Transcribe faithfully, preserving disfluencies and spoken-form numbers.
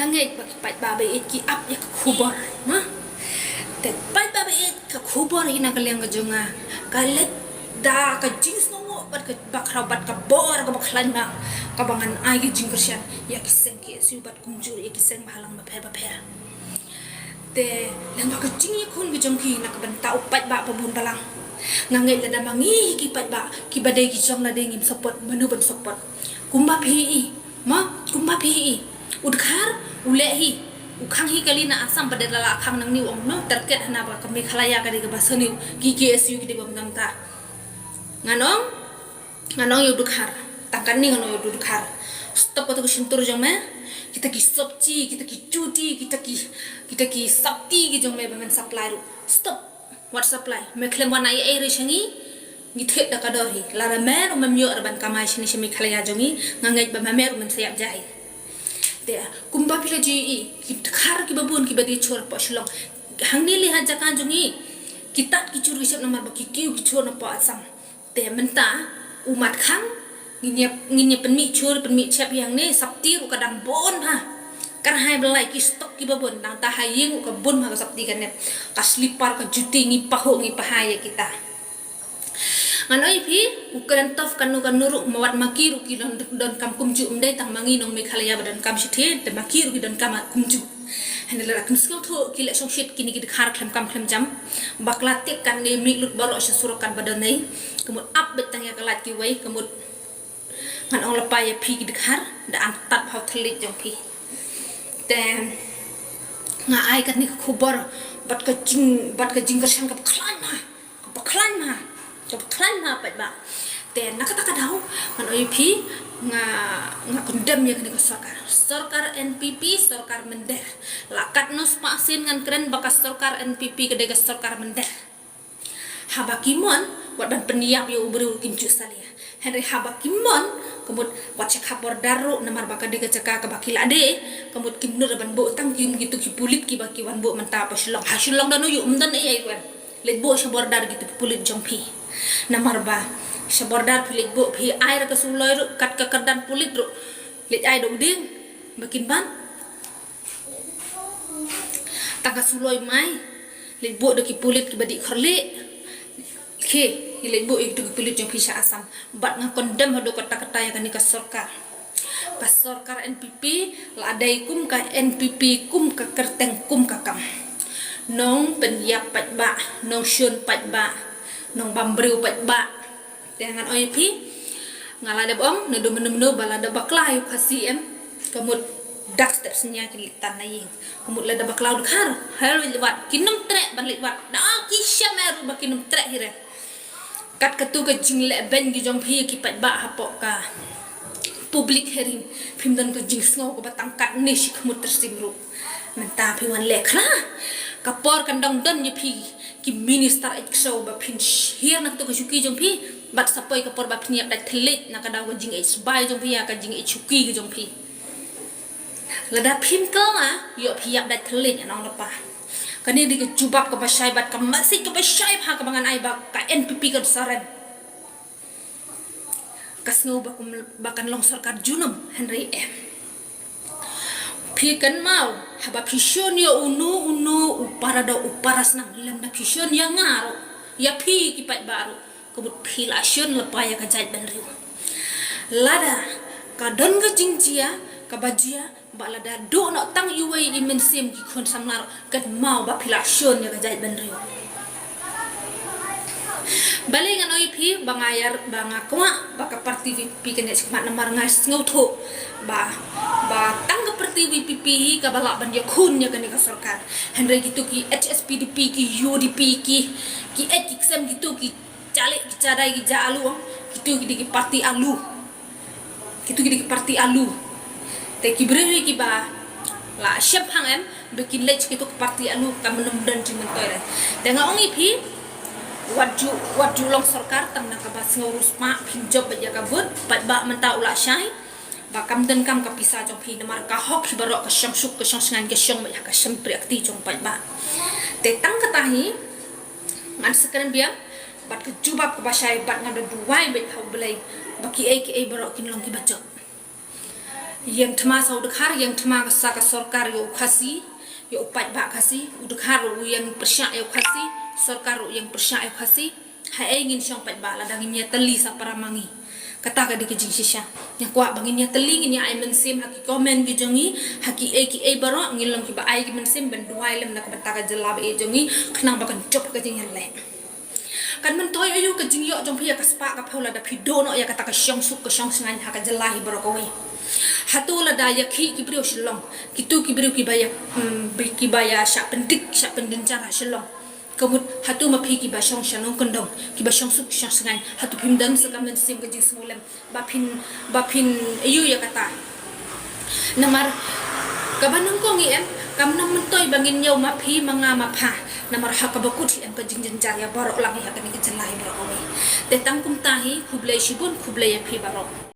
Nga ngeit ba ki paidbah ba ïeit ki ap ïa ka khubor, ha? Te paidbah ba ïeit, ka khubor hi na ka liang ka jong nga ka leit da ka jingsngewnguh bad ka bakhraw bad ka bor kaba khlaiñ bha, kaba ngan ai ka jingkyrshan ïa ki seng K S U bad kumjuh ïa ki seng bahalang bapher bapher. Te lyngba ka jingïakhun ka jong ki na ka bynta u paidbah ba bun balang, nga ngeit lada ma ngi hi ki paidbah kiba dei ki jong lade ngim support, mano ban support? Kumba phi i, ma, kumba phi i, u Dkhar u leh hi, u khang hi kali na Assam, ba dei la la khang nangne, u ong no, target hana ba ka Meghalaya ka dei kaba sniew, ki K S U ki dei bym dam ta. Ngan ong, ngan ong ïa u Dkhar, tang katne ngan ong ïa u Dkhar. Stop kato ka shyntur jong me. Kita ki sopchi, kita ki chuti, kita ki, kita ki sapti ki jong me ba men supply ruh, stop. Wat supply. Me khlem wan ai ei ei re sha ngi, ngi thied da ka dor hi. Lada me ruh mem ïoh ruh ban kamai shane sha Meghalaya jong ngi, nga ngeit ba ma me ruh men sa ïap jai. Te kumba phi la ju i, ki Dkhar kiba bun kiba die chur hapoh Shillong, hangne lehai jaka jong ngi ki tad ki chur ki shep namar ba ki kiew ki chur na poh Assam. Te mynta u mat khang, ngin ïa, ngin ïa pynmih chur pynmih shep ïa hangne, sapti ruh ka dang bun bha. Kynhai ba lai ki stock kiba bun, nangta ha ïing ruh ka bun bha ka sapti ka nep, ka slipper, ka juti, ngi pahuh ngi pahai ïa kita. Ngan ong ïa phi, u Kren Tof kano kano ruh, ma wat ma ki ruh ki don, donkam kumjuh, ym dei tang ma ngi nong Meghalaya ba donkam shithi, te ma ki ruh ki donkam kumjuh. Hynrei lada kim sngewthuh ki leh shongshit kine ki Dkhar khlem kam khlem jam. Bakla tik katne mih lut baroh sha surok katba don ei. Ka mut ap beit tang ïa ka lait kiwei, ka mut ngan ong lypa ïa phi ki Dkhar, da an tad bha u thylliej jong phi. Te nga ai katne ka khubor bad ka jing, bad ka jingkyrshan kaba khlaiñ bha. Kaba khlaiñ bha, kaba khlaiñ bha paidbah. Te na kata ka daw ngan ong ïa phi, nga, nga condemn ïa kane ka sorkar. Sorkar N P P, sorkar mynder. La katno spah sien ngan kren ba ka sorkar N P P ka dei ka sorkar mynder. Haba ki mon, wat ban pynïap ïa u briew ruh kim ju salia. Hynrei haba ki mon, ka mut wat sha khap border ruh, namar ba ka dei ka jaka kaba ki la dei, ka mut kim nud ban buh tang kim, kito ki pulit kiba ki wan buh mynta hapoh Shillong. Ha Shillong da no ïoh, ym don ei ei ruh. Leit buh sha border kito ki pulit jong phi. Namar ba sha border phi leit buh, phi ai ra ka suloi ruh, kat ka kyrdan pulit ruh, leit ai da u dieng ba kin ban. Tang ka suloi mai, leit buh da ki pulit kiba dih khorlih. Ki, ki leit buh ïa kito ki pulit jong phi sha Assam. Bad nga condemn haduh katta katta ïa kane ka sorkar. Ka sorkar N P P la dei kum ka N P P, kum ka kyrteng, kum ka kam. Nong pynïap paidbah, nong shun paidbah, nong bam briew paidbah. Te ngan ong ïa phi, nga la dep ong naduh mynno mynno ba lada bakla ïa u Khasi em, ka mut dak step synñia ki leit tan na ïing. Ka mut lada bakla u Dkhar, hei leit wat, kin ym treh ban leit wat. Da ki shem ruh ba kin ym treh hi re. Kat katu ka jingleh beiñ ki jong phi ki paidbah hapoh ka public hearing, phim don ka jingsngew kaba tang katne shi khmut tyrsim ruh. Mynta phi wan leh khra. Ka por kan dang don ïa phi ki minister eit ksew ba phin shir na katu ka shuki jong phi. Bad sa poi ka por ba phin ïap dait thylliej na ka daw ka jingeit sbai jong phi ïa ka jingeit shuki ka jong phi. Lada phim kynmaw, ïoh phi ïap dait thylliej, ngan ong lypa. Kane dei ka jubab kaba shai bad ka message kaba shai bha kaba ngan ai ba ka N P P kan sa rem. Ka sngew ba kum, ba kan long sorkar junom, hynrei em. Phi kynmaw, haba phi shun ïa uno uno u para doh u para snam, lymda phi shun ïa nga ruh, ïa phi ki paidbah ruh, ka mut phi la shun lypa ïa ka jaitbynriew. Lada ka don ka jingjia kaba jia, ba lada duh noh tang iwei i mynsiem ki khun samla ruh, kynmaw ba phi la shun ïa ka jaitbynriew. Balei ngan ong ïa phi ba nga ïar, ba nga kwah ba ka party V P P kan ïaid shakhmat, namar nga sngewthuh ba, ba tang ka party V P P hi kaba lah ban ïakhun ïa kane ka sorkar. Hynrei kito ki H S P D P, ki U D P, ki, ki eit ki ksem, kito ki Chale ki chadai ki ja alu, kito ki dei ki party alu. Kito ki dei ki party alu. Te ki briew hi kiba la shep hang em, ba kin leit kito ki party alu, kam nym don jingmyntoi re. Te nga ong ïa phi, wat ju, wat ju long sorkar tang na kaba sngew riewspah, phin jop beit ïa ka vote, paidbah mynta u la shai. Ba kam donkam ka pisa jong phi, namar ka hok hi baroh ka shong suk, ka shong shngaiñ, ka shong beit ha ka shympriahkti jong paidbah. Te tang kata hi, ngan sa kren biang, bad ka jubab kaba shai, bad ngan da duwai beit ha U Blei ba kiei kiei baroh kin long kiba jop. Ïeng thma sa u Dkhar, ïeng thma sa ka sorkar ïa u Khasi, ïa u paidbah Khasi, u Dkhar u ïeng pyrshah ïa u Khasi, sorkar u ïeng pyrshah ïa u Khasi. Haei ngin shong paidbah lada ngim ïatylli sa para ma ngi? Kata ka dei ka jingshisha. Nga kwah ba ngin ïatylli, ngin ïa ai mynsiem ha ki comment ki jong ngi, ha kiei kiei baroh, ngin long kiba ai ki mynsiem ban duwai lem na ka bynta ka jylla ba ïeit jong ngi, khnang ba kan jop ka jingïaleh. Kan myntoi aïu ka jingïoh jong phi ïa ka spah ka phew lada phi duh noh ïa kata ka shongsuk ka shongshngaiñ ha ka jylla hi baroh kawei? Hato lada ïa khih ki briew Shillong, kito ki briew kiba ïa, mm, kiba ïa shah pyndik, shah pynjynjar ha Shillong, ka mut hato ma phi kiba shong sha nongkyndong, kiba shongsuk shongshngaiñ, hato phim don sa ka mynsiem ka jingsngewlem ba phin, ba phin aïu ïa kata? Namar kaba nyngkong hi em, kam nang myntoi ba ngin ïoh ma phi ma nga ma pha. Namar ha kaba kut hi em ka jingjynjar ïa baroh lang hi ha kane ka jylla hi baroh kawei. Te tang kumta hi, khublei shibun, khublei ïa phi baroh.